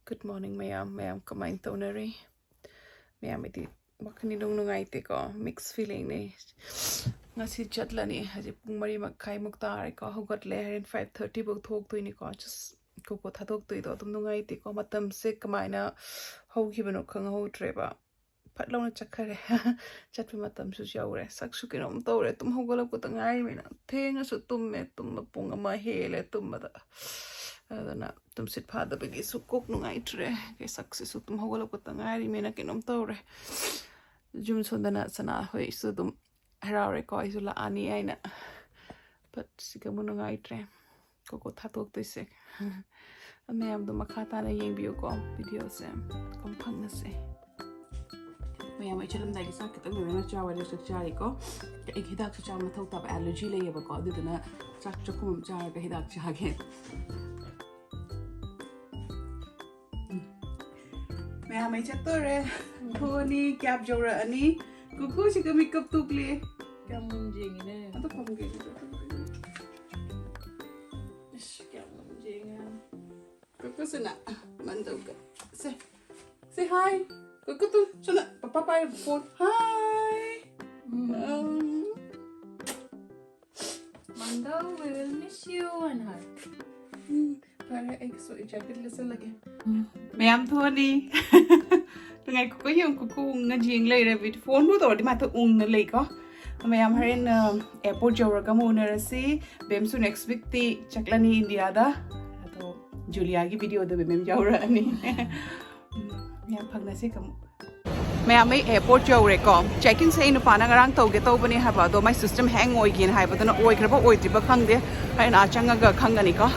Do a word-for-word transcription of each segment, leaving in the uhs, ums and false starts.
Good morning ꯃꯌꯥꯝ, ꯃꯌꯥꯝ ꯀꯃꯥꯏꯅ ꯇꯧꯅꯔꯤ? ꯃꯌꯥꯝ ꯑꯩꯗꯤ ꯋꯥꯈꯜ ꯏꯅꯨꯡ ꯅꯨꯡꯉꯥꯏꯇꯦꯀꯣ, mixed feelingꯅꯦ꯫ ꯉꯁꯤ ꯆꯠꯂꯅꯤ, ꯍꯧꯖꯤꯛ ꯄꯨꯡ ꯃꯔꯤ ꯃꯈꯥꯏꯃꯨꯛ ꯇꯥꯔꯦꯀꯣ, ꯍꯧꯒꯠꯂꯦ꯫ ꯍꯣꯔꯦꯟ five thirty ꯐꯥꯎ ꯊꯣꯛꯇꯣꯏꯅꯤꯀꯣ꯫ Just ꯀꯣꯀꯣ ꯊꯥꯗꯣꯛꯇꯣꯏꯗꯣ ꯑꯗꯨꯝ ꯅꯨꯡꯉꯥꯏꯇꯦꯀꯣ, ꯃꯇꯝꯁꯦ ꯀꯃꯥꯏꯅ ꯍꯧꯈꯤꯕꯅꯣ ꯈꯪꯍꯧꯗ꯭ꯔꯦꯕ꯫ ꯐꯠ ꯂꯥꯎꯅ ꯆꯠꯈꯔꯦ꯫ ꯆꯠꯄ ꯃꯇꯝꯁꯨ ꯌꯧꯔꯦ꯫ ꯁꯛꯁꯨ ꯀꯩꯅꯣꯝ ꯇꯧꯔꯦ꯫ ꯇꯨꯝ ꯍꯧꯒꯠꯂꯛꯄꯗ ꯉꯥꯏꯔꯤꯕꯅꯤꯅ ꯊꯦꯡꯅꯁꯨ ꯇꯨꯝꯃꯦ꯫ ꯇꯨꯝꯕ ꯄꯨꯡ ꯑꯃ ꯍꯦꯜꯂꯦ ꯇꯨꯝꯕꯗ꯫ ꯑꯗꯨꯅ ꯇꯨꯝꯁꯤꯠ ꯐꯥꯗꯕꯒꯤꯁꯨ ꯀꯣꯛ ꯅꯨꯡꯉꯥꯏꯇ꯭ꯔꯦ꯫ ꯀꯩ ꯁꯛꯁꯤꯁꯨ ꯇꯨꯝ ꯍꯧꯒꯠꯂꯛꯄꯗ ꯉꯥꯏꯔꯤꯕꯅꯤꯅ ꯀꯩꯅꯣꯝ ꯇꯧꯔꯦ꯫ ꯌꯨꯝ ꯁꯣꯝꯗꯅ ꯁꯅꯥ ꯍꯣꯏꯁꯨ ꯑꯗꯨꯝ ꯍꯔꯥꯎꯔꯦꯀꯣ, ꯑꯩꯁꯨ ꯂꯥꯛꯑꯅꯤ ꯍꯥꯏꯅ꯫ But ꯁꯤꯒ ꯑꯃꯨꯛ ꯅꯨꯡꯉꯥꯏꯇ꯭ꯔꯦ꯫ ꯀꯣꯀꯣ ꯊꯥꯗꯣꯛꯇꯣꯏꯁꯦ꯫ ꯃꯌꯥꯝꯗꯣ ꯃꯈꯥ ꯇꯥꯅ ꯌꯦꯡꯕꯤꯌꯨꯀꯣ videoꯁꯦ꯫ ꯀꯣꯟ ꯐꯪꯉꯁꯦ꯫ ꯃꯌꯥꯝ, ꯑꯩ ꯆꯠꯂꯝꯗꯥꯏꯒꯤ ꯆꯥꯛ ꯈꯤꯇꯪ ꯃꯌꯥꯝ ꯆꯥꯕꯗ ꯆꯥꯛ ꯆꯥꯔꯤꯀꯣ꯫ ꯑꯩ ꯍꯤꯗꯥꯛꯁꯨ ꯆꯥꯕ ꯃꯊꯧ ꯇꯥꯕ, allergy ꯂꯩꯌꯦꯕꯀꯣ, ꯑꯗꯨꯗꯨꯅ ꯆꯥꯛ ꯆꯥꯛꯈꯨꯝ ꯑꯃ ꯆꯥꯔꯒ ꯍꯤꯗꯥꯛ ꯆꯥꯒꯦ꯫ ꯃꯌꯥꯝ, ꯑꯩ ꯆꯠꯇꯣꯔꯦ꯫ ꯊꯣꯛꯑꯅꯤ, cab ꯌꯧꯔꯛꯑꯅꯤ꯫ ꯀꯨꯀꯨꯁꯤꯒ makeup ꯇꯨꯛꯂꯤ꯫ ꯀꯌꯥꯝ ꯃꯨꯟꯖꯦꯡꯉꯤꯅꯦ꯫ ꯑꯗꯨ ꯐꯝꯒꯦ꯫ ꯏꯁ, ꯀꯌꯥꯝ ꯃꯨꯟꯖꯦꯡꯉꯦ꯫ ꯀꯨꯀꯨꯁꯤꯅ ꯃꯟꯗꯧꯒ꯫ ꯁꯦ, say hi꯫ ꯀꯨꯀꯨ ꯇꯨ, ꯁꯣꯝꯗ ꯄꯄꯥ ꯄꯥꯏꯔ phone꯫ Hi꯫ Um. Um, Mando, we will miss you and her. ꯎꯝ, ꯐꯔꯦ, ꯑꯩꯒꯤꯁꯨ ꯑꯩ jacket ꯂꯤꯠꯁꯜꯂꯒꯦ꯫ ꯃꯌꯥꯝ ꯊꯣꯛꯑꯅꯤ꯫ ꯉꯥꯏꯈꯣꯀꯣ, ꯌꯦꯡꯉꯨ, ꯀꯨꯀꯨ ꯎꯪꯉ ꯌꯦꯡ ꯂꯩꯔꯦ꯫ Phoneꯕꯨ ꯇꯧꯔꯗꯤ ꯃꯥ ꯎꯪꯅ ꯂꯩꯀꯣ꯫ ꯃꯌꯥꯝ ꯍꯣꯔꯦꯟ, ꯑ, airport ꯌꯧꯔꯒ ꯑꯃꯨꯛ ꯎꯅꯔꯁꯤ꯫ ꯕꯦꯝꯁꯨ next weekꯇꯤ ꯆꯠꯂꯅꯤ ꯏꯟꯗꯤꯌꯥꯗ꯫ ꯑꯗꯣ ꯖꯨꯂꯤꯌꯥꯒꯤ videoꯗ ꯕꯦꯝ ꯌꯥꯎꯔꯛꯑꯅꯤ꯫ ꯎꯝ, ꯌꯥꯝ ꯐꯪꯅꯁꯦ ꯀꯃ-, ꯃꯌꯥꯝ, ꯑꯩ airport ꯌꯧꯔꯦꯀꯣ꯫ Check inꯁꯦ ꯑꯩ ꯅꯨꯄꯥꯅ ꯉꯔꯥꯡ ꯇꯧꯒꯦ ꯇꯧꯕꯅꯦ ꯍꯥꯏꯕ, ꯑꯗꯣ my system hang ꯑꯣꯏꯒꯦꯅ ꯍꯥꯏꯕꯗꯨꯅ ꯑꯣꯏꯈ꯭ꯔꯕ ꯑꯣꯏꯗ꯭ꯔꯤꯕ ꯈꯪꯗꯦ꯫ ꯍꯣꯔꯦꯟ ꯑꯥ ꯆꯪꯉꯒ ꯈꯪꯒꯅꯤꯀꯣ꯫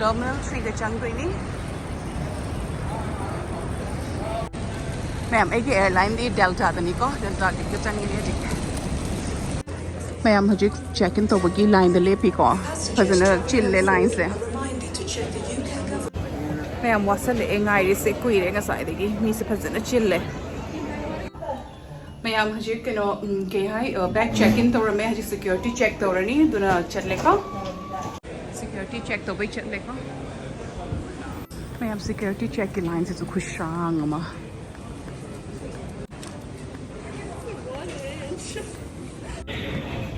Terminal threeꯗ ꯆꯪꯗꯣꯏꯅꯤ꯫ ꯃꯌꯥꯝ, ꯑꯩꯒꯤ airlineꯗꯤ Deltaꯗꯅꯤꯀꯣ, Deltaꯒꯤꯗ ꯆꯪꯉꯤꯅꯦ ꯍꯧꯖꯤꯛ꯫ ꯃꯌꯥꯝ, ꯍꯧꯖꯤꯛ check in ꯇꯧꯕꯒꯤ lineꯗ ꯂꯦꯞꯄꯤꯀꯣ꯫ ꯐꯖꯅ ꯆꯤꯜꯂꯦ lineꯁꯦ꯫ ꯃꯌꯥꯝ, ꯋꯥꯁꯜꯂꯛꯑꯦ, ꯉꯥꯏꯔꯤꯁꯦ ꯀꯨꯏꯔꯦ, ꯉꯁꯥꯏꯗꯒꯤ ꯃꯤꯁꯦ ꯐꯖꯅ ꯆꯤꯜꯂꯦ꯫ ꯃꯌꯥꯝ, ꯍꯧꯖꯤꯛ ꯀꯩꯅꯣ, ꯎꯝ, ꯀꯩ ꯍꯥꯏ, ꯑ, bag check in ꯇꯧꯔꯝꯃꯦ, ꯍꯧꯖꯤꯛ security check ꯇꯧꯔꯅꯤ, ꯑꯗꯨꯅ ꯆꯠꯂꯦꯀꯣ꯫ Security check ꯇꯧꯕꯩ ꯆꯠꯂꯦꯀꯣ꯫ ꯃꯌꯥꯝ, ꯁꯦꯀ꯭ꯌꯨꯔꯤꯇꯤ ꯆꯦꯛꯀꯤ ꯂꯥꯏꯟꯁꯤꯁꯨ ꯈꯨꯁꯥꯡ ꯑꯃ꯫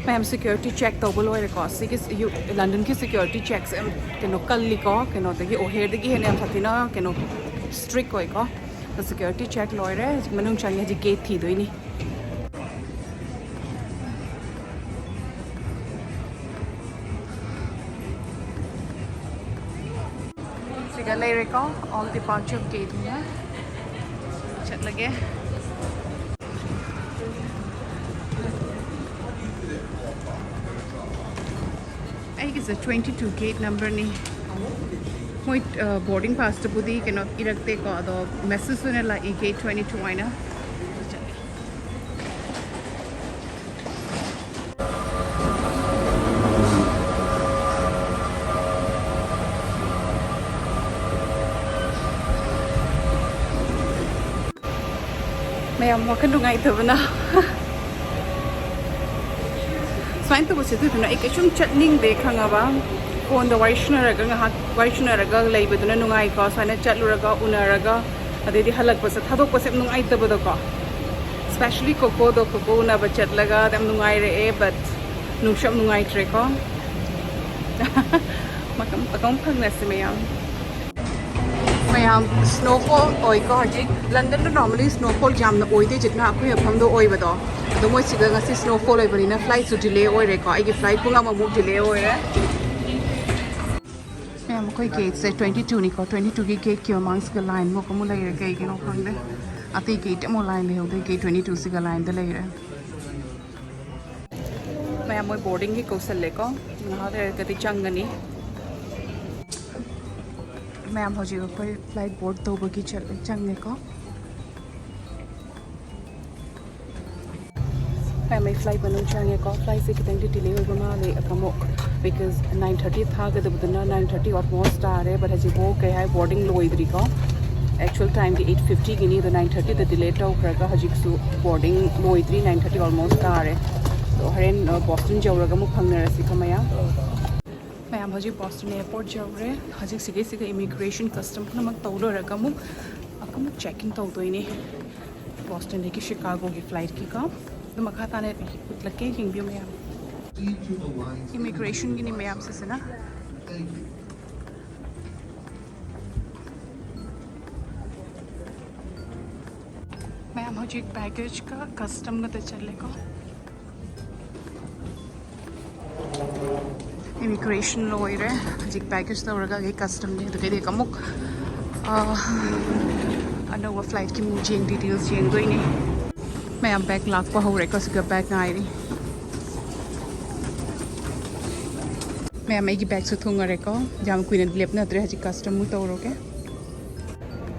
ꯃꯌꯥꯝ, ꯁꯦꯀ꯭ꯌꯨꯔꯤꯇꯤ ꯆꯦꯛ ꯇꯧꯕ ꯂꯣꯏꯔꯦꯀꯣ꯫ ꯁꯤꯒꯤ ꯁꯤ-, ꯌꯨ-, ꯂꯟꯗꯟꯒꯤ ꯁꯦꯀ꯭ꯌꯨꯔꯤꯇꯤ ꯆꯦꯛꯁꯦ ꯌꯥꯝ ꯀꯩꯅꯣ ꯀꯜꯂꯤꯀꯣ꯫ ꯀꯩꯅꯣꯗꯒꯤ, ꯑꯣꯍꯦꯔꯗꯒꯤ ꯍꯦꯟꯅ ꯌꯥꯝ ꯁꯥꯊꯤꯅ ꯀꯩꯅꯣ ꯁ꯭ꯇ꯭ꯔꯤꯛ ꯑꯣꯏꯀꯣ꯫ ꯁꯦꯀ꯭ꯌꯨꯔꯤꯇꯤ ꯆꯦꯛ ꯂꯣꯏꯔꯦ꯫ ꯍꯧꯖꯤꯛ ꯃꯅꯨꯡ ꯆꯪꯉꯦ꯫ ꯍꯧꯖꯤꯛ ꯒꯦꯠ ꯊꯤꯗꯣꯏꯅꯤ꯫ ꯁꯤꯒ ꯂꯩꯔꯦꯀꯣ, all departure gate ꯅꯤꯅ꯫ ꯆꯠꯂꯒꯦ꯫ ꯑꯩꯒꯤꯁꯦ twenty two gate number ꯅꯤ꯫ ꯃꯣꯏ, ꯑ, boarding pass ꯇꯕꯨꯗꯤ ꯀꯩꯅꯣ ꯏꯔꯛꯇꯦꯀꯣ, ꯑꯗꯣ message ꯑꯣꯏꯅ ꯂꯥꯛꯏ, gate twenty two ꯍꯥꯏꯅ꯫ ꯃꯌꯥꯝ, ꯋꯥꯈꯜ ꯅꯨꯡꯉꯥꯏꯇꯕꯅ꯫ ꯁꯨꯃꯥꯏꯅ ꯇꯧꯕꯁꯦ, ꯑꯗꯨꯗꯨꯅ ꯑꯩ ꯀꯩꯁꯨꯝ ꯆꯠꯅꯤꯡꯗꯦ, ꯈꯪꯉꯕ? ꯐꯣꯟꯗ ꯋꯥꯔꯤ ꯁꯥꯟꯅꯔꯒ, ꯉꯥꯏꯍꯥꯛ ꯋꯥꯔꯤ ꯁꯥꯟꯅꯔꯒ ꯂꯩꯕꯗꯨꯅ ꯅꯨꯡꯉꯥꯏꯀꯣ꯫ ꯁꯨꯃꯥꯏꯅ ꯆꯠꯂꯨꯔꯒ, ꯎꯅꯔꯒ, ꯑꯗꯩꯗꯤ ꯍꯜꯂꯛꯄꯁꯦ, ꯊꯥꯗꯣꯛꯄꯁꯦ ꯌꯥꯝ ꯅꯨꯡꯉꯥꯏꯇꯕꯗꯣꯀꯣ꯫ Especially ꯀꯣꯀꯣꯗꯣ, ꯀꯣꯀꯣ ꯎꯅꯕ ꯆꯠꯂꯒ ꯌꯥꯝ ꯅꯨꯡꯉꯥꯏꯔꯛꯑꯦ, but ꯅꯨꯡꯁꯨ ꯌꯥꯝ ꯅꯨꯡꯉꯥꯏꯇ꯭ꯔꯦꯀꯣ꯫ ꯃꯀꯝ, ꯃꯀꯝ ꯐꯪꯅꯁꯤ ꯃꯌꯥꯝ꯫ ꯃꯌꯥꯝ, snowfall ꯑꯣꯏꯀꯣ ꯍꯧꯖꯤꯛ꯫ ꯂꯟꯗꯟꯗ normally snowfall ꯌꯥꯝꯅ ꯑꯣꯏꯗꯦ, ꯍꯧꯖꯤꯛꯅ ꯑꯩꯈꯣꯏ ꯃꯐꯝꯗꯣ ꯑꯣꯏꯕꯗꯣ꯫ ꯑꯗꯣ ꯃꯣꯏ ꯁꯤꯗ ꯉꯁꯤ snowfall ꯑꯣꯏꯕꯅꯤꯅ flightꯁꯨ delay ꯑꯣꯏꯔꯦꯀꯣ꯫ ꯑꯩꯒꯤ flight ꯄꯨꯡ ꯑꯃꯃꯨꯛ delay ꯑꯣꯏꯔꯦ꯫ ꯃꯌꯥꯝ, ꯑꯩꯈꯣꯏ gateꯁꯦ twenty twoꯅꯤꯀꯣ꯫ Twenty twoꯒꯤ gateꯀꯤ ꯃꯃꯥꯡꯁꯤꯗ line ꯑꯃꯨꯛ ꯑꯃꯨꯛ ꯂꯩꯔꯦ, ꯀꯩꯒꯤꯅꯣ ꯈꯪꯗꯦ꯫ ꯑꯇꯩ gate ꯑꯃꯨꯛ line ꯂꯩꯍꯧꯗꯦ, gate twenty twoꯁꯤꯒ lineꯗ ꯂꯩꯔꯦ꯫ ꯃꯌꯥꯝ, ꯃꯣꯏ boardingꯒꯤ ꯀꯧꯁꯜꯂꯦꯀꯣ, ꯉꯥꯏꯍꯥꯛ ꯂꯩꯔꯒꯗꯤ ꯆꯪꯒꯅꯤ꯫ ꯃꯌꯥꯝ, ꯍꯧꯖꯤꯛ ꯑꯩꯈꯣꯏ flight board ꯇꯧꯕꯒꯤ ꯆꯠꯂꯦ, ꯆꯪꯉꯦꯀꯣ꯫ ꯃꯌꯥꯝ, ꯑꯩ flight ꯃꯅꯨꯡ ꯆꯪꯉꯦꯀꯣ꯫ Flightꯁꯦ ꯈꯤꯇꯪꯗꯤ delay ꯑꯣꯏꯕ ꯃꯥꯜꯂꯦ ꯑꯃꯨꯛ, because nine thirty ꯊꯥꯒꯗꯕꯗꯨꯅ nine thirty almost ꯇꯥꯔꯦ, but ꯍꯧꯖꯤꯛꯐꯥꯎ ꯀꯩ ꯍꯥꯏ, boarding ꯂꯣꯏꯗ꯭ꯔꯤꯀꯣ꯫ Actual timeꯗꯤ eight fiftyꯒꯤꯅꯤ, ꯑꯗꯣ nine thirtyꯗ delay ꯇꯧꯈ꯭ꯔꯒ ꯍꯧꯖꯤꯛꯁꯨ boarding ꯂꯣꯏꯗ꯭ꯔꯤ, nine thirty almost ꯇꯥꯔꯦ꯫ ꯑꯗꯣ ꯍꯣꯔꯦꯟ, ꯑ, Boston ꯌꯧꯔꯒ ꯑꯃꯨꯛ ꯐꯪꯅꯔꯁꯤꯀꯣ ꯃꯌꯥꯝ꯫ ꯃꯌꯥꯝ, ꯍꯧꯖꯤꯛ ꯕꯣꯁꯇꯟ ꯑꯦꯌꯥꯔꯄꯣꯔꯠ ꯌꯧꯔꯦ꯫ ꯍꯧꯖꯤꯛ ꯁꯤꯒꯤ ꯁꯤꯒ ꯏꯃꯤꯒ꯭ꯔꯦꯁꯟ ꯀꯁꯇꯝ ꯄꯨꯝꯅꯃꯛ ꯇꯧ ꯂꯣꯏꯔꯒ ꯑꯃꯨꯛ ꯑꯃꯨꯛ ꯆꯦꯛ ꯏꯟ ꯇꯧꯗꯣꯏꯅꯦ, ꯕꯣꯁꯇꯟꯗꯒꯤ ꯁꯤꯀꯥꯒꯣꯒꯤ ꯐ꯭ꯂꯥꯏꯠꯀꯤꯀꯣ꯫ ꯑꯗꯨ ꯃꯈꯥ ꯇꯥꯅ ꯎꯠꯂꯛꯀꯦ, ꯌꯦꯡꯕꯤꯌꯨ ꯃꯌꯥꯝ꯫ ꯏꯃꯤꯒ꯭ꯔꯦꯁꯟꯒꯤꯅꯤ ꯃꯌꯥꯝ ꯁꯤꯁꯤꯅ꯫ ꯃꯌꯥꯝ, ꯍꯧꯖꯤꯛ ꯕꯦꯒꯦꯖꯀ ꯀꯁꯇꯝꯒꯗ ꯆꯠꯂꯦꯀꯣ꯫ ꯏꯃꯤꯒ꯭ꯔꯦꯁꯟ ꯂꯣꯏꯔꯦ꯫ ꯍꯧꯖꯤꯛ ꯕꯦꯒꯦꯖ ꯂꯧꯔꯒ ꯑꯩ ꯀꯁꯇꯝꯅꯤ꯫ ꯑꯗꯨꯒꯩꯗꯤ ꯑꯃꯨꯛ, ꯑ, ꯑꯅꯧꯕ ꯐ꯭ꯂꯥꯏꯠꯀꯤ ꯑꯃꯨꯛ ꯌꯦꯡ, ꯗꯤꯇꯦꯜꯁ ꯌꯦꯡꯗꯣꯏꯅꯦ꯫ ꯃꯌꯥꯝ, ꯕꯦꯛ ꯂꯥꯛꯄ ꯍꯧꯔꯦꯀꯣ꯫ ꯁꯤꯒ ꯕꯦꯛ ꯉꯥꯏꯔꯤ꯫ ꯃꯌꯥꯝ, ꯑꯩꯒꯤ ꯕꯦꯛꯁꯨ ꯊꯨꯡꯉꯔꯦꯀꯣ꯫ ꯌꯥꯝ ꯀꯨꯏꯅ ꯂꯦꯞꯅꯗ꯭ꯔꯦ꯫ ꯍꯧꯖꯤꯛ ꯀꯁꯇꯝ ꯑꯃꯨꯛ ꯇꯧꯔꯨꯒꯦ꯫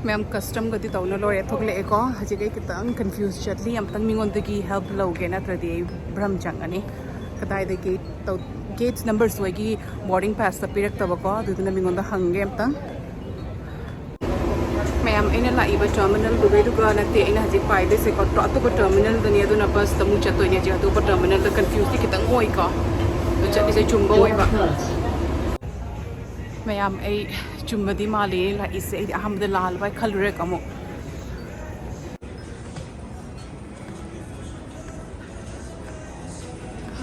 ꯃꯌꯥꯝ, ꯀꯁꯇꯝꯒꯗꯤ ꯇꯧꯅ ꯂꯣꯏꯔꯦ, ꯊꯣꯛꯂꯛꯑꯦꯀꯣ꯫ ꯍꯧꯖꯤꯛ ꯑꯩ ꯈꯤꯇꯪ ꯀꯟꯐ꯭ꯌꯨꯁ ꯆꯠꯂꯤ꯫ ꯑꯝꯇꯪ ꯃꯤꯉꯣꯟꯗꯒꯤ ꯍꯦꯜꯞ ꯂꯧꯒꯦ, ꯅꯠꯇ꯭ꯔꯗꯤ ꯑꯩ ꯚ꯭ꯔꯝ ꯆꯪꯉꯅꯤ꯫ ꯀꯗꯥꯏꯗ ꯒꯦꯠ ꯇꯧ-, ꯒꯦꯠ ꯅꯝꯕꯔꯁꯨ ꯑꯩꯒꯤ ꯕꯣꯔꯗꯤꯡ ꯄꯥꯁꯇ ꯄꯤꯔꯛꯇꯕꯀꯣ꯫ ꯑꯗꯨꯗꯨꯅ ꯃꯤꯉꯣꯟꯗ ꯍꯪꯒꯦ ꯑꯝꯇꯪ꯫ ꯃꯌꯥꯝ, ꯑꯩꯅ ꯂꯥꯛꯏꯕ ꯇꯔꯃꯤꯅꯜꯗꯨꯒꯩꯗꯨꯒ ꯅꯠꯇꯦ, ꯑꯩꯅ ꯍꯧꯖꯤꯛ ꯄꯥꯏꯗꯣꯏꯁꯦꯀꯣ, ꯇ-, ꯑꯇꯣꯞꯄ ꯇꯔꯃꯤꯅꯜꯗꯅꯤ꯫ ꯑꯗꯨꯅ ꯕꯁꯇ ꯑꯃꯨꯛ ꯆꯠꯇꯣꯏꯅꯦ꯫ ꯍꯧꯖꯤꯛ ꯑꯇꯣꯞꯄ ꯇꯔꯃꯤꯅꯜꯗ ꯀꯟꯐ꯭ꯌꯨꯁꯇꯤ ꯈꯤꯇꯪ ꯑꯣꯏꯀꯣ, ꯑꯗꯨ ꯆꯠꯂꯤꯁꯦ ꯆꯨꯝꯕ ꯑꯣꯏꯕ꯫ ꯃꯌꯥꯝ, ꯑꯩ ꯆꯨꯝꯕꯗꯤ ꯃꯥꯜꯂꯤ ꯂꯥꯛꯏꯁꯦ꯫ ꯑꯩꯗꯤ ꯑꯍꯥꯟꯕꯗ ꯂꯥꯜꯂꯕ ꯍꯥꯏ ꯈꯜꯂꯨꯔꯦ ꯑꯃꯨꯛ꯫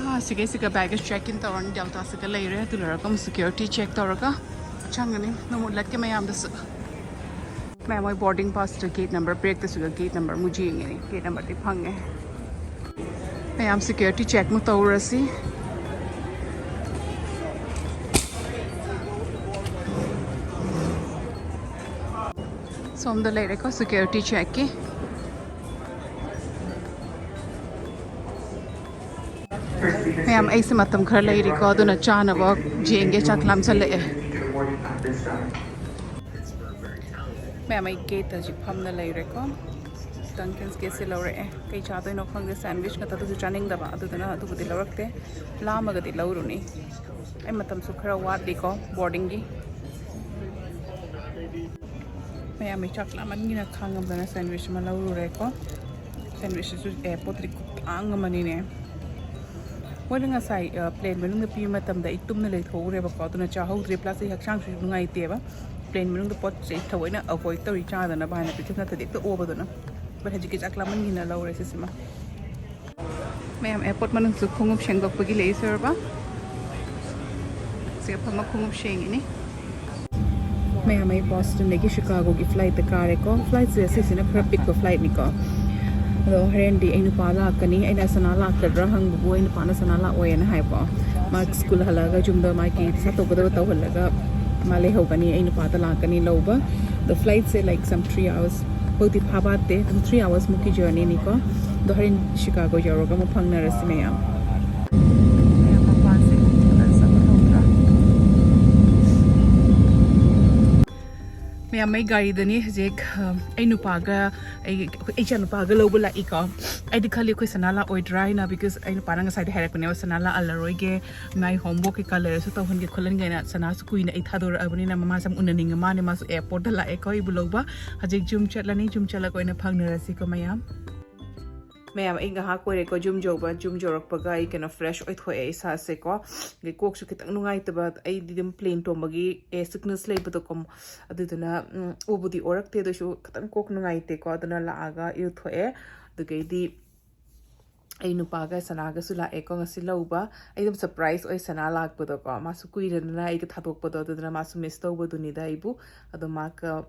ꯑꯥ, ꯁꯤꯒꯩꯁꯤꯒ ꯕꯦꯒꯦꯖ ꯆꯦꯛ ꯏꯟ ꯇꯧꯔꯅꯤ꯫ ꯗꯦꯜꯇꯥꯁꯤꯒ ꯂꯩꯔꯦ꯫ ꯑꯗꯨ ꯂꯣꯏꯔꯒ ꯑꯃꯨꯛ ꯁꯦꯀ꯭ꯌꯨꯔꯤꯇꯤ ꯆꯦꯛ ꯇꯧꯔꯒ ꯆꯪꯒꯅꯤ꯫ ꯅꯣꯡꯃ ꯎꯠꯂꯛꯀꯦ ꯃꯌꯥꯝꯗꯁꯨ꯫ ꯃꯌꯥꯝ, ꯃꯣꯏ ꯕꯣꯔꯗꯤꯡ ꯄꯥꯁꯇ ꯒꯦꯠ ꯅꯝꯕꯔ ꯄꯤꯔꯛꯇꯁꯨꯒ ꯒꯦꯠ ꯅꯝꯕꯔ ꯑꯃꯨꯛ ꯌꯦꯡꯉꯤꯅꯤ꯫ ꯒꯦꯠ ꯅꯝꯕꯔꯗꯤ ꯐꯪꯉꯦ꯫ ꯃꯌꯥꯝ, ꯁꯦꯀ꯭ꯌꯨꯔꯤꯇꯤ ꯆꯦꯛ ꯑꯃꯨꯛ ꯇꯧꯔꯁꯤ꯫ ꯁꯣꯝꯗ ꯂꯩꯔꯦꯀꯣ ꯁꯦꯀ꯭ꯌꯨꯔꯤꯇꯤ ꯆꯦꯛꯀꯤ꯫ ꯃꯌꯥꯝ, ꯑꯩꯁꯦ ꯃꯇꯝ ꯈꯔ ꯂꯩꯔꯤꯀꯣ, ꯑꯗꯨꯅ ꯆꯥꯅꯕ ꯌꯦꯡꯒꯦ, ꯆꯥꯛ ꯂꯥꯝꯁꯜꯂꯛꯑꯦ꯫ ꯃꯌꯥꯝ, ꯑꯩ ꯒꯦꯠꯇ ꯍꯧꯖꯤꯛ ꯐꯝꯅ ꯂꯩꯔꯦꯀꯣ꯫ ꯗꯪꯀꯟꯁ ꯒꯦꯠꯁꯦ ꯂꯧꯔꯛꯑꯦ꯫ ꯀꯩ ꯆꯥꯗꯣꯏꯅꯣ ꯈꯪꯗꯦ, ꯁꯦꯟꯋꯤꯁ ꯅꯠꯇ꯭ꯔꯗꯁꯨ ꯆꯥꯅꯤꯡꯗꯕ, ꯑꯗꯨꯗꯨꯅ ꯑꯗꯨꯕꯨꯗꯤ ꯂꯧꯔꯛꯇꯦ꯫ ꯂꯥꯝꯃꯒꯗꯤ ꯂꯧꯔꯨꯅꯤ꯫ ꯑꯩ ꯃꯇꯝꯁꯨ ꯈꯔ ꯋꯥꯠꯂꯤꯀꯣ ꯕꯣꯔꯗꯤꯡꯒꯤ꯫ ꯃꯌꯥꯝ, ꯑꯩ ꯆꯥꯛ ꯂꯥꯝꯃꯟꯒꯤꯅ ꯈꯥꯡꯉꯝꯗꯅ ꯁꯦꯟꯋꯤꯁ ꯑꯃ ꯂꯧꯔꯨꯔꯦꯀꯣ꯫ ꯁꯦꯟꯋꯤꯁꯁꯤꯁꯨ ꯑꯦꯌꯥꯔꯄꯣꯔꯠꯇꯗꯤ ꯈꯨꯇꯥꯡ ꯑꯃꯅꯤꯅꯦ꯫ ꯃꯣꯏꯅ ꯉꯁꯥꯏ ꯄ꯭ꯂꯦꯟ ꯃꯅꯨꯡꯗ ꯄꯤꯕ ꯃꯇꯝꯗ ꯑꯩ ꯇꯨꯝꯅ ꯂꯩꯊꯣꯛꯎꯔꯦꯕꯀꯣ, ꯑꯗꯨꯅ ꯆꯥꯍꯧꯗ꯭ꯔꯦ꯫ ꯄ꯭ꯂꯁ ꯑꯩ ꯍꯛꯆꯥꯡꯁꯨ ꯅꯨꯡꯉꯥꯏꯇꯦꯕ, ꯄ꯭ꯂꯦꯟ ꯃꯅꯨꯡꯗ ꯄꯣꯠ ꯆꯩ ꯊꯑꯣꯏꯅ ꯑꯦꯚꯣꯏꯗ ꯇꯧꯔꯤ, ꯆꯥꯗꯅꯕ ꯍꯥꯏꯅ ꯄꯤꯛꯆꯔ ꯅꯠꯇꯗꯤ ꯍꯦꯛꯇ ꯑꯣꯕꯗꯨꯅ꯫ ꯕꯠ ꯍꯧꯖꯤꯛꯀꯤ ꯆꯥꯛ ꯂꯥꯝꯃꯟꯒꯤꯅ ꯂꯧꯔꯦ ꯁꯤꯁꯤꯃ꯫ ꯃꯌꯥꯝ ꯑꯦꯌꯥꯔꯄꯣꯔꯠ ꯃꯅꯨꯡꯁꯨ ꯈꯣꯡꯎꯞ ꯁꯦꯡꯗꯣꯛꯄꯒꯤ ꯂꯩ ꯁꯣꯏꯔꯕ꯫ ꯁꯤ ꯐꯝꯃ ꯈꯣꯡꯎꯞ ꯁꯦꯡꯉꯤꯅꯤ꯫ ꯃꯌꯥꯝ ꯑꯩ ꯕꯣꯁꯇꯟꯗꯒꯤ ꯁꯤꯀꯥꯒꯣꯒꯤ ꯐ꯭ꯂꯥꯏꯠꯇ ꯀꯥꯔꯦꯀꯣ꯫ ꯐ꯭ꯂꯥꯏꯠꯁꯦ ꯑꯁꯤꯁꯤꯅ ꯈꯔ ꯄꯤꯛꯄ ꯐ꯭ꯂꯥꯏꯠꯅꯤꯀꯣ꯫ ꯑꯗꯣ ꯍꯣꯔꯦꯟꯗꯤ ꯑꯩ ꯅꯨꯄꯥ ꯂꯥꯛꯀꯅꯤ, ꯑꯩꯅ ꯁꯅꯥ ꯂꯥꯛꯀꯗ꯭ꯔꯥ ꯍꯪꯕꯕꯨ ꯑꯩ ꯅꯨꯄꯥꯅ ꯁꯅꯥ ꯂꯥꯛꯑꯣꯏꯅ ꯍꯥꯏꯕꯣ꯫ ꯃꯥ ꯁ꯭ꯀꯨꯜ ꯍꯜꯂꯛꯑꯒ ꯌꯨꯝꯗ ꯃꯥꯒꯤ ꯄꯩꯁꯥ ꯇꯧꯒꯗꯕ ꯇꯧꯍꯜꯂꯒ ꯃꯥ ꯂꯩꯍꯧꯒꯅꯤ, ꯑꯩ ꯅꯨꯄꯥꯗ ꯂꯥꯛꯀꯅꯤ ꯂꯧꯕ꯫ ꯑꯗꯣ ꯐ꯭ꯂꯥꯏꯠꯁꯦ like some three hours ꯐꯥꯎꯗꯤ ꯐꯥꯕ ꯐꯥꯠꯇꯦ, ꯑꯗꯨꯝ three hours ꯃꯨꯛꯀꯤ ꯖꯔꯅꯤꯅꯤꯀꯣ꯫ ꯑꯗꯣ ꯍꯣꯔꯦꯟ ꯁꯤꯀꯥꯒꯣ ꯌꯧꯔꯒ ꯑꯃꯨꯛ ꯐꯪꯅꯔꯁꯤ ꯃꯌꯥꯝ꯫ ꯃꯌꯥꯝ ꯃꯄꯥꯟꯁꯦ ꯐꯖꯕ ꯊꯣꯛꯇ꯭ꯔꯥ? ꯃꯌꯥꯝ ꯑꯩ ꯒꯥꯔꯤꯗꯅꯤ ꯍꯧꯖꯤꯛ, ꯑ, ꯑꯩ ꯅꯨꯄꯥꯒ ꯑꯩ, ꯑꯩꯈꯣꯏ ꯏꯆꯥ ꯅꯨꯄꯥꯒ ꯂꯧꯕ ꯂꯥꯛꯏꯀꯣ꯫ ꯑꯩꯗꯤ ꯈꯜꯂꯤ ꯑꯩꯈꯣꯏ ꯁꯅꯥ ꯂꯥꯛꯑꯣꯏꯗ꯭ꯔꯥ ꯍꯥꯏꯅ, because ꯑꯩ ꯅꯨꯄꯥꯅ ꯉꯁꯥꯏꯗꯤ ꯍꯥꯏꯔꯛꯄꯅꯦꯕ, "ꯁꯅꯥ ꯂꯥꯛꯍꯜꯂꯔꯣꯏꯒꯦ, ꯃꯥꯏ homework ꯀꯩꯀꯥ ꯂꯩꯔꯁꯨ ꯇꯧꯍꯟꯒꯦ ꯈꯣꯠꯍꯟꯒꯦꯅ꯫ ꯁꯅꯥꯁꯨ ꯀꯨꯏꯅ ꯑꯩ ꯊꯥꯗꯣꯔꯛꯑꯕꯅꯤꯅ ꯃꯃꯥꯁꯦ ꯌꯥꯝ ꯎꯅꯅꯤꯡꯉ ꯃꯥꯅꯦ, ꯃꯥꯁꯨ ꯑꯦꯌꯥꯔꯄꯣꯔꯠꯇ ꯂꯥꯛꯑꯦꯀꯣ ꯑꯩꯕꯨ ꯂꯧꯕ꯫ ꯍꯧꯖꯤꯛ ꯌꯨꯝ ꯆꯠꯂꯅꯤ, ꯌꯨꯝ ꯆꯠꯂꯒ ꯑꯣꯏꯅ ꯐꯪꯅꯔꯁꯤꯀꯣ ꯃꯌꯥꯝ"꯫ ꯃꯌꯥꯝ ꯑꯩ ꯉꯥꯏꯍꯥꯛ ꯑꯣꯏꯔꯦꯀꯣ ꯌꯨꯝ ꯌꯧꯕ꯫ ꯌꯨꯝ ꯌꯧꯔꯛꯄꯒ ꯑꯩ ꯀꯩꯅꯣ fresh ꯑꯣꯏꯊꯣꯛꯑꯦ ꯏꯁꯥꯁꯦꯀꯣ꯫ ꯑꯗꯩ ꯀꯣꯛꯁꯨ ꯈꯤꯇꯪ ꯅꯨꯡꯉꯥꯏꯇꯕ, ꯑꯩꯗꯤ ꯑꯗꯨꯝ ꯄ꯭ꯂꯦꯟ ꯇꯣꯡꯕꯒꯤ ꯑꯦ sickness ꯂꯩꯕꯗꯣꯀꯣ꯫ ꯑꯗꯨꯗꯨꯅ ꯎꯝ, ꯎꯕꯨꯗꯤ ꯑꯣꯔꯛꯇꯦ, ꯑꯗꯨꯁꯨ ꯈꯤꯇꯪ ꯀꯣꯛ ꯅꯨꯡꯉꯥꯏꯇꯦꯀꯣ꯫ ꯑꯗꯨꯅ ꯂꯥꯛꯑꯒ ꯏꯔꯨꯊꯣꯛꯑꯦ꯫ ꯑꯗꯨꯗꯒꯤꯗꯤ ꯑꯩ ꯅꯨꯄꯥꯒ ꯁꯅꯥꯒꯁꯨ ꯂꯥꯛꯑꯦꯀꯣ ꯉꯁꯤ ꯂꯧꯕ꯫ ꯑꯩ ꯑꯗꯨꯝ surprise ꯑꯣꯏ ꯁꯅꯥ ꯂꯥꯛꯄꯗꯣꯀꯣ꯫ ꯃꯥꯁꯨ ꯀꯨꯏꯔꯦꯗꯅ ꯑꯩꯒ ꯊꯥꯗꯣꯛꯄꯗꯣ, ꯑꯗꯨꯗꯨꯅ ꯃꯥꯁꯨ miss ꯇꯧꯕꯗꯨꯅꯤꯗ ꯑꯩꯕꯨ꯫ ꯑꯗꯣ ꯃꯥꯒ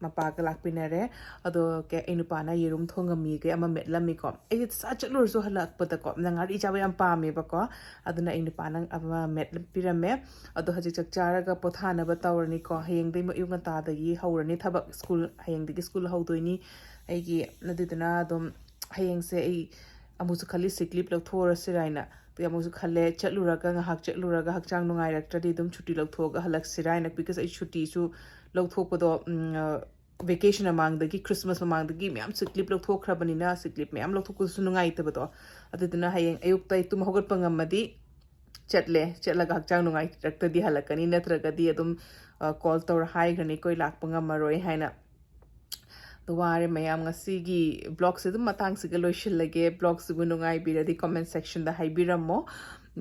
ꯃꯄꯥꯒ ꯂꯥꯛꯄꯤꯅꯔꯦ꯫ ꯑꯗꯣ ꯀꯩ, ꯑꯩ ꯅꯨꯄꯥꯅ ꯌꯦꯔꯨꯝ ꯊꯣꯡꯉꯝꯃꯤꯒꯩ ꯑꯃ ꯃꯦꯠꯂꯝꯃꯤꯀꯣ꯫ ꯑꯩꯁꯦ ꯁꯠ ꯆꯠꯂꯨꯔꯁꯨ ꯍꯜꯂꯛꯄꯗꯀꯣ ꯅ ꯉꯥꯔꯤ ꯆꯥꯕ ꯌꯥꯝ ꯄꯥꯝꯃꯦꯕꯀꯣ꯫ ꯑꯗꯨꯅ ꯑꯩ ꯅꯨꯄꯥꯅ ꯑꯃ ꯃꯦꯠꯄꯤꯔꯝꯃꯦ꯫ ꯑꯗꯣ ꯍꯧꯖꯤꯛ ꯆꯥꯛ ꯆꯥꯔꯒ ꯄꯣꯊꯥꯅꯕ ꯇꯧꯔꯅꯤꯀꯣ꯫ ꯍꯌꯦꯡꯗꯩ ꯑꯌꯨꯛ ꯉꯟꯇꯥꯗꯒꯤ ꯍꯧꯔꯅꯤ ꯊꯕꯛ꯫ ꯁ꯭ꯀꯨꯜ, ꯍꯌꯦꯡꯗꯒꯤ ꯁ꯭ꯀꯨꯜ ꯍꯧꯗꯣꯏꯅꯤ ꯑꯩꯒꯤ꯫ ꯑꯗꯨꯗꯨꯅ ꯑꯗꯨꯝ ꯍꯌꯦꯡꯁꯦ ꯑꯩ ꯑꯃꯨꯛꯁꯨ ꯈꯜꯂꯤ sick leave ꯂꯧꯊꯣꯛꯎꯔꯁꯤꯔꯥ ꯍꯥꯏꯅ꯫ ꯑꯗꯩ ꯑꯃꯨꯛꯁꯨ ꯈꯜꯂꯦ, ꯆꯠꯂꯨꯔꯒ, ꯉꯥꯏꯍꯥꯛ ꯆꯠꯂꯨꯔꯒ ꯍꯛꯆꯥꯡ ꯅꯨꯡꯉꯥꯏꯔꯛꯇ꯭ꯔꯗꯤ ꯑꯗꯨꯝ ꯁꯨꯇꯤ ꯂꯧꯊꯣꯛꯑꯒ ꯍꯜꯂꯛꯁꯤꯔꯥ ꯍꯥꯏꯅ꯫ Because ꯑꯩ ꯁꯨꯇꯤꯁꯨ ꯂꯧꯊꯣꯛꯄꯗꯣ, ꯎꯝ, ꯑ, vacation ꯃꯃꯥꯡꯗꯒꯤ, Christmas ꯃꯃꯥꯡꯗꯒꯤ ꯃꯌꯥꯝ sick leave ꯂꯧꯊꯣꯛꯈ꯭ꯔꯕꯅꯤꯅ, sick leave ꯃꯌꯥꯝ ꯂꯧꯊꯣꯛꯄꯗꯨꯁꯨ ꯅꯨꯡꯉꯥꯏꯇꯕꯗꯣ꯫ ꯑꯗꯨꯗꯨꯅ ꯍꯌꯦꯡ ꯑꯌꯨꯛꯇ ꯑꯩ ꯇꯨꯝ ꯍꯧꯒꯠꯄ ꯉꯝꯃꯗꯤ ꯆꯠꯂꯦ, ꯆꯠꯂꯒ ꯍꯛꯆꯥꯡ ꯅꯨꯡꯉꯥꯏꯔꯛꯇ꯭ꯔꯗꯤ ꯍꯜꯂꯛꯀꯅꯤ, ꯅꯠꯇ꯭ꯔꯒꯗꯤ ꯑꯗꯨꯝ, ꯑ, call ꯇꯧꯔ ꯍꯥꯏꯈ꯭ꯔꯅꯤ, "ꯑꯩꯈꯣꯏ ꯂꯥꯛꯄ ꯉꯝꯃꯔꯣꯏ" ꯍꯥꯏꯅ꯫ ꯋꯥꯔꯦ ꯃꯌꯥꯝ, ꯉꯁꯤꯒꯤ vlogꯁꯦ ꯑꯗꯨꯝ ꯃꯇꯥꯡꯁꯤꯒ ꯂꯣꯏꯁꯤꯜꯂꯒꯦ꯫ Vlogꯁꯤꯕꯨ ꯅꯨꯡꯉꯥꯏꯕꯤꯔꯗꯤ comment sectionꯗ ꯍꯥꯏꯕꯤꯔꯝꯃꯣ꯫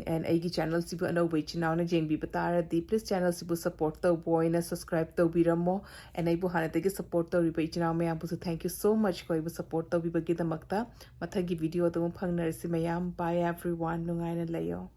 And ꯑꯩꯒꯤ channelꯁꯤꯕꯨ ꯑꯅꯧꯕ ꯏꯆꯤꯟ ꯏꯅꯥꯎꯅ ꯌꯦꯡꯕꯤꯕ ꯇꯥꯔꯗꯤ please channelꯁꯤꯕꯨ support ꯇꯧꯕ ꯑꯣꯏꯅ subscribe ꯇꯧꯕꯤꯔꯝꯃꯣ꯫ And ꯑꯩꯕꯨ ꯍꯥꯟꯅꯗꯒꯤ support ꯇꯧꯔꯤꯕ ꯏꯆꯤꯟ ꯏꯅꯥꯎ ꯃꯌꯥꯝꯕꯨꯁꯨ thank you so much ꯀꯣ ꯑꯩꯕꯨ support ꯇꯧꯕꯤꯕꯒꯤꯗꯃꯛꯇ꯫ ꯃꯊꯪꯒꯤ videoꯗ ꯑꯃꯨꯛ ꯐꯪꯅꯔꯁꯤ ꯃꯌꯥꯝ꯫ Bye everyone, ꯅꯨꯡꯉꯥꯏꯅ ꯂꯩꯌꯣ꯫